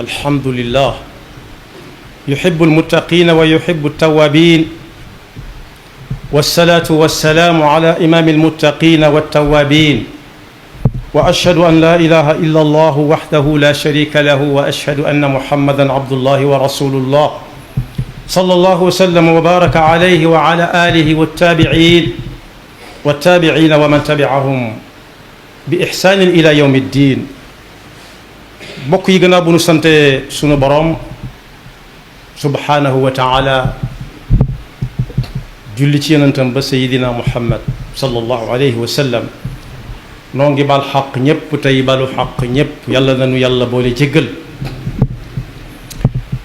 الحمد لله يحب المتقين ويحب التوابين والصلاة والسلام على إمام المتقين والتوابين وأشهد أن لا إله إلا الله وحده لا شريك له وأشهد أن محمدا عبد الله ورسول الله صلى الله وسلم وبارك عليه وعلى آله والتابعين ومن تبعهم بإحسان إلى يوم الدين bokk yi gannaaw bu nu sante sunu boroom subhanahu wa taala julli ci yonentam ba sayidina muhammad sallallahu alayhi wa sallam noo ngi bal xaq ñépp tey balu xaq ñépp yàlla nanu yàlla boole jéggal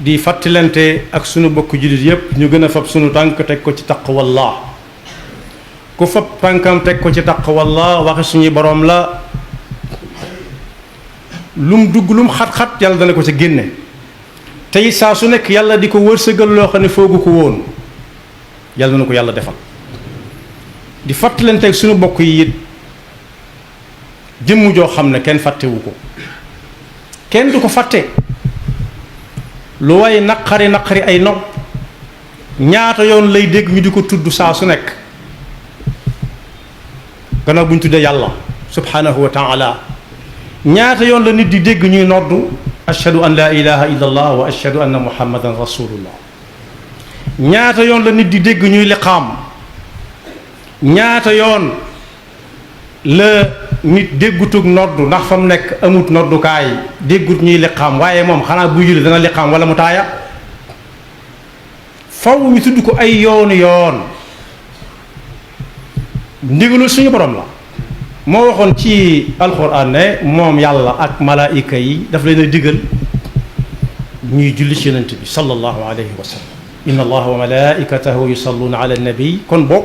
di fàttalante ak sunu bokk jullit yépp ñu gën a fab sunu tànk teg ko ci taqwallah ku fab tànkam teg ko ci taqwallah waxe suñu boroom la lum dugg lum xat-xat yàlla dana ko ca génne tey saa su nekk yàlla di ko wërsëgal loo xam ne foogu ko woon yàlla na ko yàlla defal di fàttalante ak suñu bokk yi it jëmm joo xam ne kenn fàttewu ko kenn du ko fàtte lu waaye naqari ay nopp ñaata yoon lay dégg ñu di ko tudd saa su nekk gannaaw bu ñu tuddee yàlla subhanahu wa taala ñaata yoon la nit di dégg ñuy noddu ashhadu an la ilaha illa allah wa ashhadu anna muhammadan rasulullah ñaata yoon la nit di dégg ñuy liqaam ñaata yoon la nit déggutug noddu ndax fa mu nekk amut noddukaay déggut ñuy liqaam waaye moom xanaa buy julli dana liqaam wala mu taaya faw ñu tudd ko ay yoonu yoon ndigalul suñu borom la moo waxoon ci alxuraan ne moom yàlla ak malaayika yi daf leen a digal ñuy julli ci yonent bi sallallahu alayhi wa sallam inna allaha wa malaikatahu yusalluna ala nabi kon boog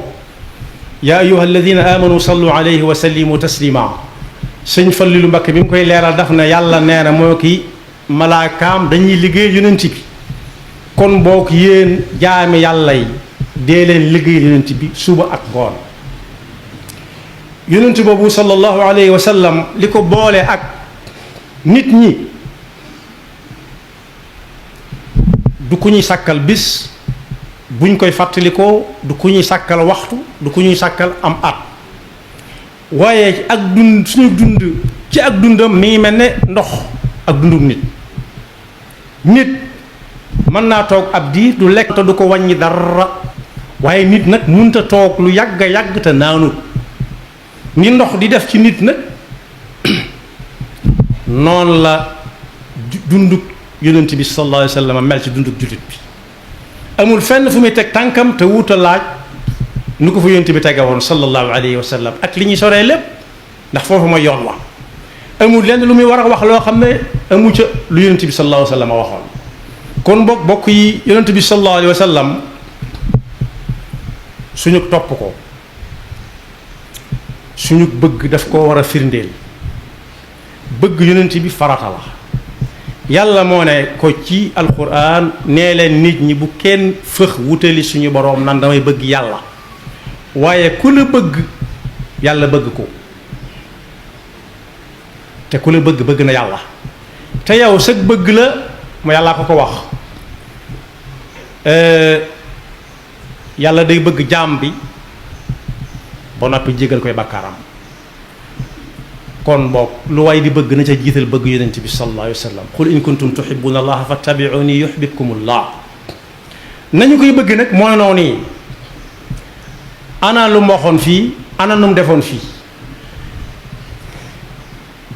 yaa ayuha alladina amanu sallu alayhi wa sallimu taslima sëñ Fallilu Mbakke bi mu koy leeral daf ne yàlla nee na moo ki malaakaam dañuy liggéey yonent bi kon boog yéen jaami yàlla yi dee leen liggéey yonent bi suba ak ngoon yonent boobu sallallahu alayhi wa sallam li ko boole ak nit ñi du ku ñuy sàkkal bis buñ koy fàttalikoo du ku ñuy sàkkal waxtu du ku ñuy sàkkal am at waaye ak dund suñu dund ci ak dundam mi ngi mel ne ndox ak dundum nit mën naa toog ab diir du lekk te du ko wàññi dara waaye nit nag munta toog lu yàgg yàgg te naanut ni ndox di def ci nit nag noonu la dunduk yonent bi sallallahu alayhi wa sallam mel ci dunduk jullit bi amul fenn fu muy teg tànkam te wuuta laaj nu ko fa yonent bi tege woon sallallahu alayhi wa sallam ak li ñuy soree lépp ndax foofu mooy yoon wa amul lenn lu muy war a wax loo xam ne amu ca lu yonent bi sallallahu alayhi wa sallam waxoon kon bokk yi yonent bi sallallahu alayhi wa sallam suñu topp ko suñu bëgg daf koo war a firndeel bëgg yonent bi farata la yàlla moo ne ko ci alquran nee leen nit ñi bu kenn fëx wutali suñu boroom nan damay bëgg yàlla waaye ku la bëgg yàlla bëgg ko te ku la bëgg bëgg na yàlla te yow sag bëgg la mu yàllaa ko wax yàlla day bëgg jaam bi ba noppi jégal koy bakkaaram kon boog lu waay di bëgg na ca jiital bëgg yonent bi sallallahu alayhi wa sallam qul in kuntum tuhibbuna allaha fattabi'uni yuhbibkumullah nañu koy bëgg nag mooy noonu yi ana lu mu waxoon fii ana nu mu defoon fii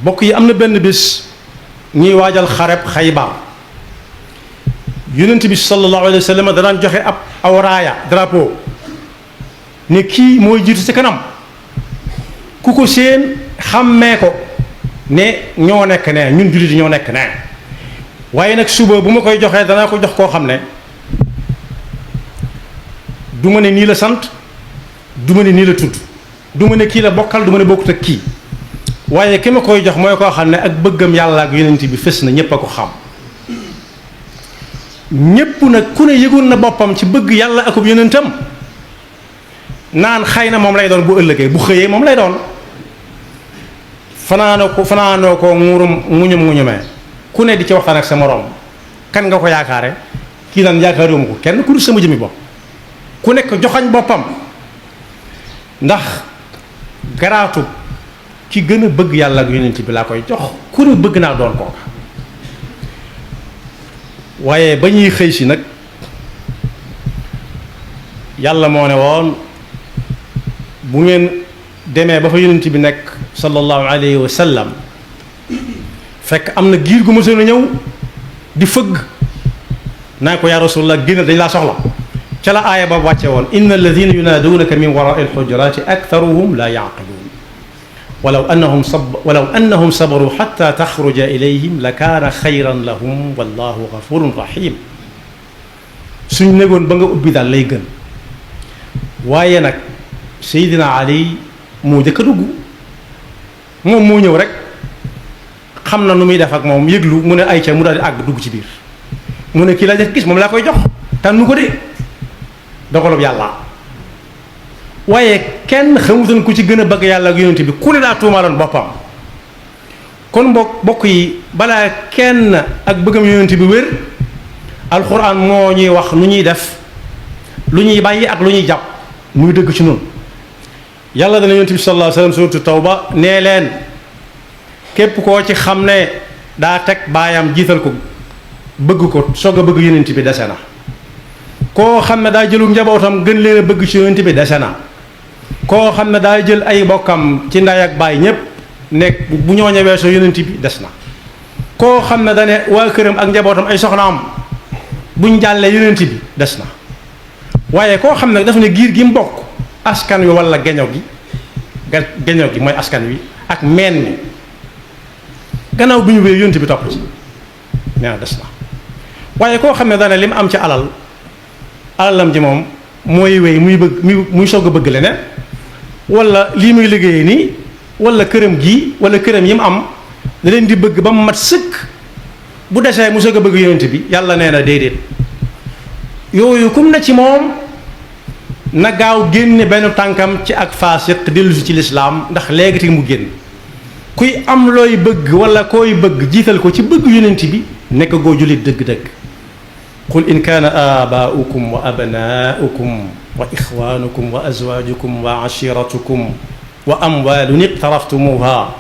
bokk yi am na benn bés ñuy waajal xareb Xaybar yonent bi sallallahu alayhi wa sallam danaan joxe ab aw raaya drapeau ne kii mooy jiitu ci kanam ku ko seen xàmmee ko ne ñoo nekk ne ñun jullit ñoo nekk ne waaye nag suba bu ma koy joxee danaa ko jox koo xam ne du ma ne nii la sant du ma ne nii la tudd du ma ne kii la bokkal du ma ne bokkut ak kii waaye ki ma koy jox mooy koo xam ne ak bëggam yàlla ak yonent bi fës na ñépp a ko xam ñépp nag ku ne yëgoon na boppam ci bëgg yàlla akub yonentam naan xëy na moom lay doon bu ëllëgee bu xëyee moom lay doon fanaanoo ko nguñum nguñumee ku ne di ci waxtaan ak sa moroom kan nga ko yaakaare kii naan yaakaaruma ko kenn ku dul sama jëmi bopp ku nekk joxañ boppam ndax garaatu ki gën a bëgg yàlla ak yonent bi laa koy jox ku ne bëgg naa doon kooka waaye ba ñuy xëy si nag yàlla moo ne woon bu ngeen demee ba fa yonent bi nekk sallallahu alayhi wa sallam fekk am na giir gu mësoon a ñëw di fëgg naa ko yaa rasulullah génn dañ laa soxla ca la aaya ba wàcce woon inna alladina yunaaduunaka min warai alxujurati aktharuhum la yaqiluun walaw annahum sabaru xatta taxruja ilayhim la kaana xayran lahum wallahu gafurun rahim suñ négoon ba nga ubbi daal lay gën waaye nag Seydina Ali moo jëkk a dugg moom moo ñëw rek xam na nu muy def ak moom yëglu mu ne ay ca mu daal di àgg dugg ci biir mu ne kii la def gis moom laa koy jox tànnu ko de dogalub yàlla waaye kenn xamutoon ku ci gën a bëgg yàlla ak yonent bi ku ne daa tuumaaloon boppam kon bokk yi balaa kenn ak bëggam yonent bi wér alxuraan moo ñuy wax nu ñuy def lu ñuy bàyyi ak lu ñuy jàpp muy dëgg ci noonu yàlla dana yonent bi sallallahu alayhi wasallam suuratu tawba nee leen képp koo ci xam ne daa teg baayam jiital ko bëgg ko soog a bëgg yonent bi dese na koo xam ne daa jëlu njabootam gën leen a bëgg ci yonent bi dese na koo xam ne daa jël ay bokkam ci nday ak baay ñépp nekk bu ñoo ñëwee soo yonent bi des na koo xam ne dane waa këram ak njabootam ay soxnaam buñ jàllee yonent bi des na waaye koo xam ne dafa ne giir gi mu bokk askan wi walla geño gi mooy askan wi ak meen mi gannaaw bi ñu wéy yonent bi topp ci nee na des na waaye koo xam ne dane li mu am ci alalam ji moom mooy wéy muy bëgg muy soog a bëgg leneen walla lii muy liggéeyee nii walla këram gii walla këram yi mu am da leen di bëgg ba mu mat sëkk bu desee mu soog a bëgg yonent bi yàlla nee na déedéet yooyu kum na ci moom na gaaw génne benn tànkam ci ak faasiq dellusi ci lislaam ndax léegi te mu génn kuy am looy bëgg walla koy bëgg jiital ko ci bëgg yonent bi nekk goo jullit dëgg-dëgg qul in kaana aabaa'ukum wa abnaa'ukum wa ixwaanukum wa azwaajukum wa ashiratukum wa amwaalun iqtaraftumuuha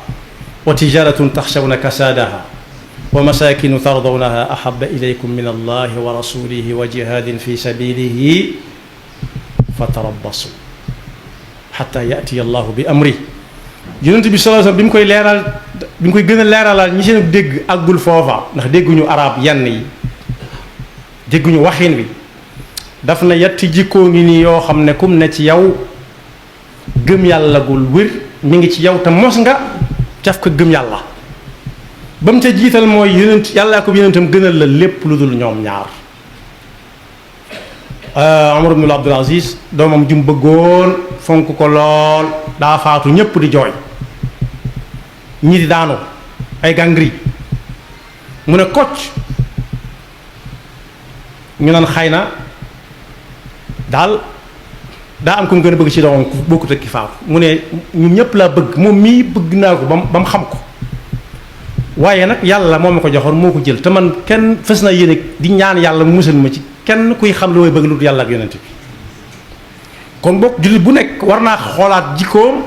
wa tijaratun taxshawna kasaadaha wa masaakinu tardawnaha ahabba ilaykum min allahi wa rasulihi wa jihaadin fi sabilihi fatarabbasu xatta yatiya allahu bi amri yonent bi sallallahu alayhi wasallam bi mu koy leeral bi mu koy gën a leeralal ñi seen dégg àggul foofa ndax dégguñu arab yenn yi dégguñu waxin wi daf na yetti jikkoo ngi nii yoo xam ne kum ne ci yow gëm yàlla gul wér mi ngi ci yow te mos nga caf ko gëm yàlla ba mu ca jiital mooy yonent yàllaa ko yonentam gënal la lépp lu dul ñoom ñaar Omar ibn Abdul Aziz doomam jum bëggoon fonk ko lool daa faatu ñépp di jooy ñi di daanu ay gangri mu ne kocc ñu naan xëy na daal daa am ko mu gën a bëgg ci doomam ku bokkut ak ki faatu mu ne ñun ñëpp laa bëgg moom mii bëgg naa ko ba mu xam ko waaye nag yàlla moo ma ko joxoon moo ko jël te man kenn fës na yéene di ñaan yàlla mu musal ma ci kenn kuy xam lu may bëgg lu dul yàlla ak yonent bi kon bokk jullit bu nekk war naa xoolaat jikkoom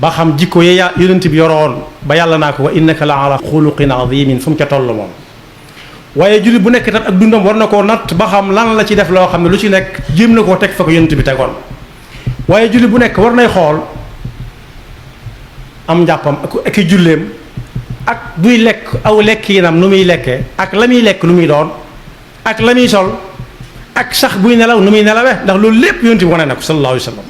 ba xam jikko yi yonent bi yoroon ba yàlla naa ko wa innaka la ala xuluqin azimin fu mu ca toll moom waaye jullit bu nekk tam ak dundam war na koo natt ba xam lan la ci def loo xam ne lu ci nekk jéem na koo teg fa ko yonent bi tegoon waaye jullit bu nekk war nay xool am njàppam ak i julleem ak buy lekk aw lekkiinam nu muy lekkee ak la muy lekk lu muy doon ak la muy sol ak sax buy nelaw nu muy nelawee ndax loolu lépp yonent bi wane na ko sallallahu alayhi wa sallam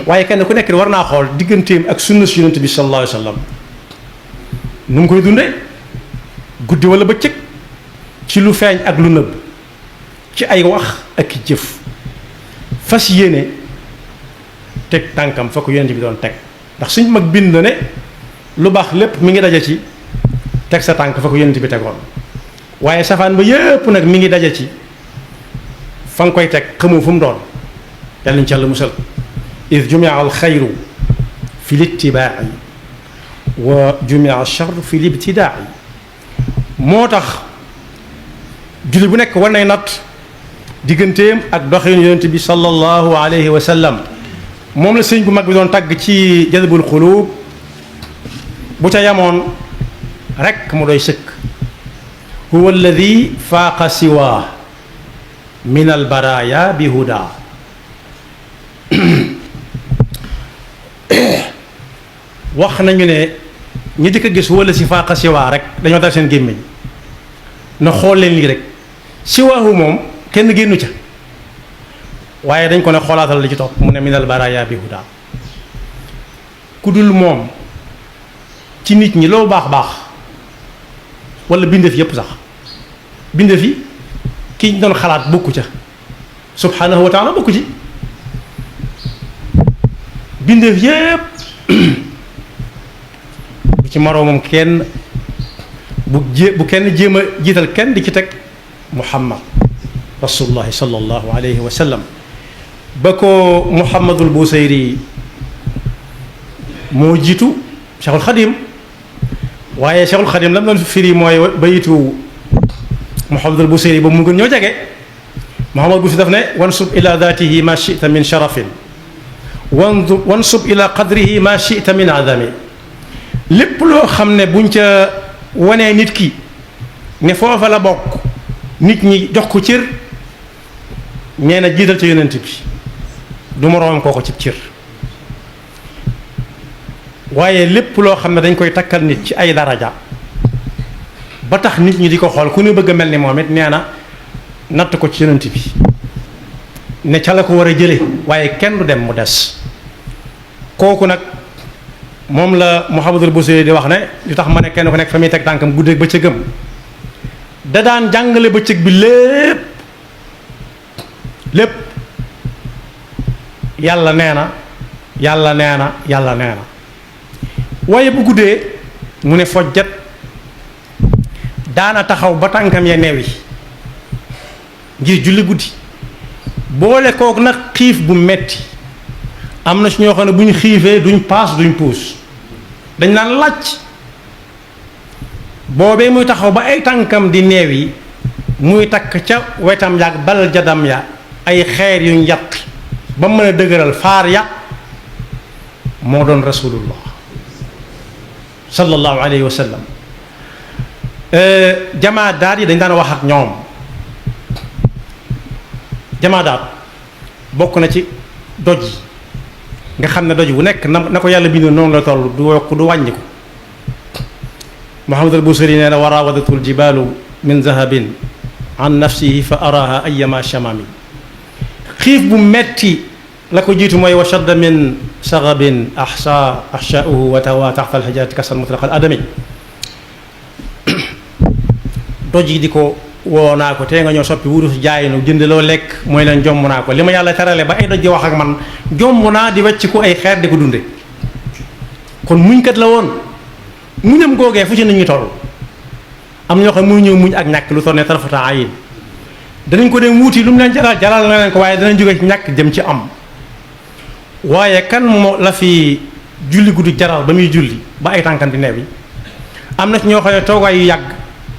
waaye kenn ku nekk war naa xool digganteem ak sunna si yonent bi sallallahu alayhi wa sallam nu mu koy dundee guddi wala bëccëg ci lu feeñ ak lu nëbb ci ay wax ak i jëf fas yéene teg tànkam fa ko yonent bi doon teg ndax suñ mag bind ne lu baax lépp mi ngi daje ci teg sa tànk fa ko yonent bi tegoon waaye safaan ba yépp nag mi ngi daje ci fa nga koy teg xamoo fu mu doon yàlla ñu ci Yàlla musal id jumia al xayru fi littibaai wa jumia charr fi libtidaai moo tax julli bu nekk war nay natt digganteem ak doxin yonent bi sallallahu alayhi wa sallam moom la sëñ bu mag bi doon tagg ci jadbul xuluub bu ca yamoon rekk mu doy sëkk huwa alladi faaqa siwaa min albaraya bi huda wax nañu ne ñi di ko gis wala si faaqa siwaa rek dañoo dal seen gémmiñ na xool leen lii rek siwaahu moom kenn génnu ca waaye dañ ko ne xoolaatal li ci topp mu ne minal baraya bi huda ku dul moom ci nit ñi loo baax baax wala bindeef yépp sax bindeef yi ki ñu doon xalaat bokku ca subhanahu wa taala bokku ci bindeef yépp bu ci moroomam kenn bu kenn jéem a jiital kenn di ci teg muhammad rasulullahi sallallahu alayhi wa sallam ba ko muhammadul busayri moo jiitu cheikhul xadim waaye cheikhul xadim lam doon firi mooy bayitu muhammadul busayri ba mu gën ñoo jege muhammad busayri daf ne wansub ila datihi ma chita min sharafin wansub ila qadrihi ma chita min adami lépp loo xam ne buñ ca wanee nit ki ne foofa la bokk nit ñi jox ko cër nee na jiital ca yonent bi du moroom kooko ci cër waaye lépp loo xam ne dañ koy takkal nit ci ay daraja ba tax nit ñi di ko xool ku ne bëgg a mel ni moom it nee na natt ko ci yonent bi ne ca la ko war a jële waaye kenn du dem mu des kooku nag moom la Muhammadul Busiri di wax ne li tax ma ne kenn ku nekk fa muy teg tànkam guddeeg bëccëgam da daan jàngale bëccëg bi lépp yàlla nee na yàlla nee na yàlla nee na waaye bu guddee mu ne fojjat daana taxaw ba tànkam ya neew yi ngir julli guddi boole kook nag xiif bu metti am na si ñoo xam ne bu ñu xiifee duñ paas duñ puus dañ naan làcc boobee muy taxaw ba ay tànkam di neew yi muy takk ca wetam yaag bal jadam ya ay xeer yuñ yàq ba mën a dëgëral faar ya moo doon rasulullah sallallahu alayhi wa sallam jamaadaat yi dañ daan wax ak ñoom jamaadaat bokk na ci doj yi nga xam ne doj bu nekk na ko yàlla bindoon noonu la toll du yokk du wàññi ko Muhammad al Busiri nee na wa rawadatu al jibaalu min zahabin an nafsihi fa araha ayama shamami xiif bu metti la ko jiitu mooy wa shadda min saxabin ahshauhu wa tawa taxta alxijarati kasal mutlaq al adami doj yi di ko woo naa ko tee nga ñoo soppi wurus jaay nu jënd loo lekk mooy leen jomm naa ko li ma yàlla terale ba ay doj di wax ak man jomm naa di wecc ko ay xeer di ko dunde kon muñkat la woon muñam googee fu ci nit ñi toll am ñoo xam muy ñëw muñ ak ñàkk lu toll ne tarfata ayin danañ ko dem wuuti lu mu leen jaral na leen ko waaye danañ jóge ci ñàkk jëm ci am waaye kan moo la fi julli guddi jaral ba muy julli ba ay tànkan di neew yi am na ci ñoo xam ne toogaay yu yàgg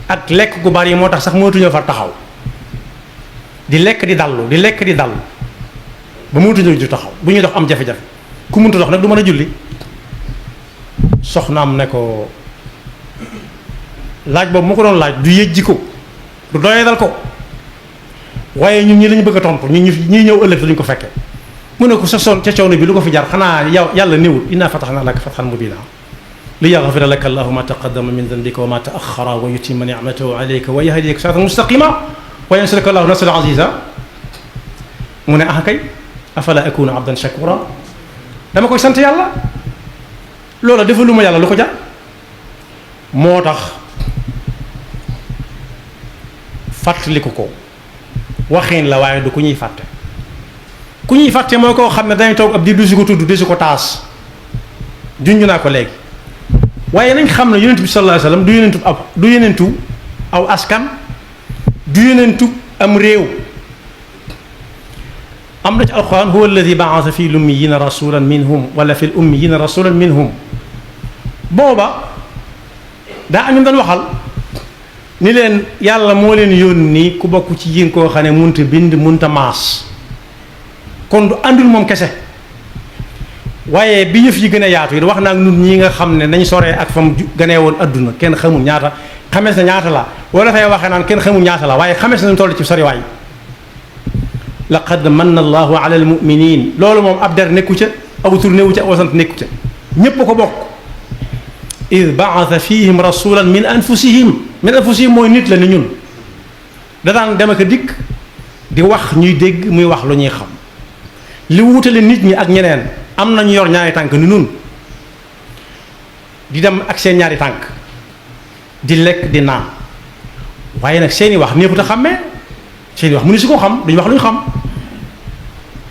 ak lekk gu bari moo tax sax mënatuñoo fa taxaw di lekk di dallu di lekk di dallu ba mënatuñoo ju taxaw bu ñuy dox am jafe-jafe ku mënta dox nag du mën a julli soxnaam ne ko laaj boobu mu ko doon laaj du yëjji ko du doyadal ko waaye ñun ñi lañu bëgg a tontu ñi ñëw ëllëg duñ ko fekke mu ne ko sa son ca coono bi lu ko fi jar xanaa yow yàlla néewul inna fataxna laka fatxan mubina li yaxfira laka allahu ma taqaddama min dambika wa ma taaxara wa yutima nicmatahu alayka wa yahdiyaka siratan mustaqima wa yansuraka allahu nasran aziza mu ne ah kay afala akuna abdan shakura dama koy sant yàlla loola defalu ma yàlla lu ko jar moo tax fàttaliku ko waxin la waaye du ku ñuy fàtte ku ñuy fàtte mooy koo xam ne dañuy toog ab di du si ko tudd di si ko taas junj naa ko léegi waaye nañ xam ne yonent bi sallallahu alayhi wasallam du yonentu aw askan du yonentu am réew am na ci alquran huwa alladi baasa fi lummiyina rasulan minhum wala fi lummiyina rasulan minhum booba daa am ñu doon waxal ni leen yàlla moo leen yónni ku bokk ci yéen koo xam ne munta bind munta maas kon du àndul moom kese waaye bi yëf yi gën a yaatu yi wax naa ak ñun ñi nga xam ne nañ soree ak fam ganee woon adduna kenn xamul ñaata xamees na ñaata la wala dafay waxee naan kenn xamul ñaata la waaye xamees nañ toll ci soriwaay laqad manna allahu ala almuminin loolu moom ab der nekku ca aw tur newu ca aw sant nekku ca ñépp ko bokk id baata fihim rasulan min anfusihim mooy nit la ni ñun da daan dem ak dikk di wax ñuy dégg muy wax lu ñuy xam li wutale nit ñi ak ñeneen am nañu yor ñaari tànk ni nun di dem ak seen ñaari tànk di lekk di naan waaye nag seeni wax népput a xàmmee seeni wax mu ni si ko xam duñu wax lu ñu xam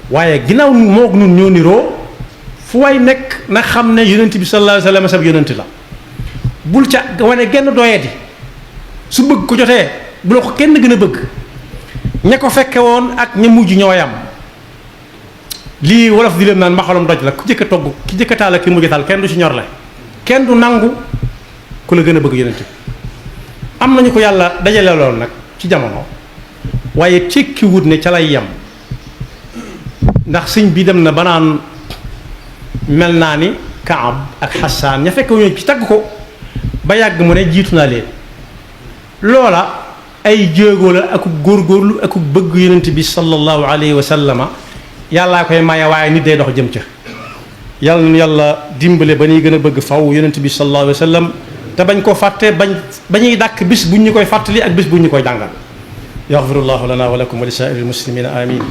waaye ginnaaw moog nun ñoo niroo fu way nekk na xam ne yonent bi sallallahu alayhi wa sallam sab yonent la bul ca wane genn doyadi su bëgg ko jotee bu la ko kenn gën a bëgg ña ko fekke woon ak ña mujj ñooyam lii wolof di leen naan mbaxalum doj la ku jëkk a togg ki jëkk a taal ak ki mujj taal kenn du ci ñor la kenn du nangu ku la gën a bëgg yonent bi am nañu ko yàlla dajale lool nag ci jamono waaye tekki wut ne ca lay yem ndax sëñ bi dem na ba naan mel naa ni Kaab ak Xasaan ña fekk ñoo ci tagg ko ba yàgg mu ne jiitu naa leen loola ay jéego la ak góorgóorlu ak bëgg yonent bi sallallahu alayhi wa sallama yàllaa koy maye waaye nit day dox jëm ca yàlla na yàlla dimbale ba ñuy gën a bëgg faw yonent bi sallallahu alayhi wa sallam te bañ ko fàtte bañuy dàkk bis buñ ñu koy fàttali ak bis buñ ñu koy jàngal yaxfirullahu lana wa lakum wa li saa'iril muslimina amin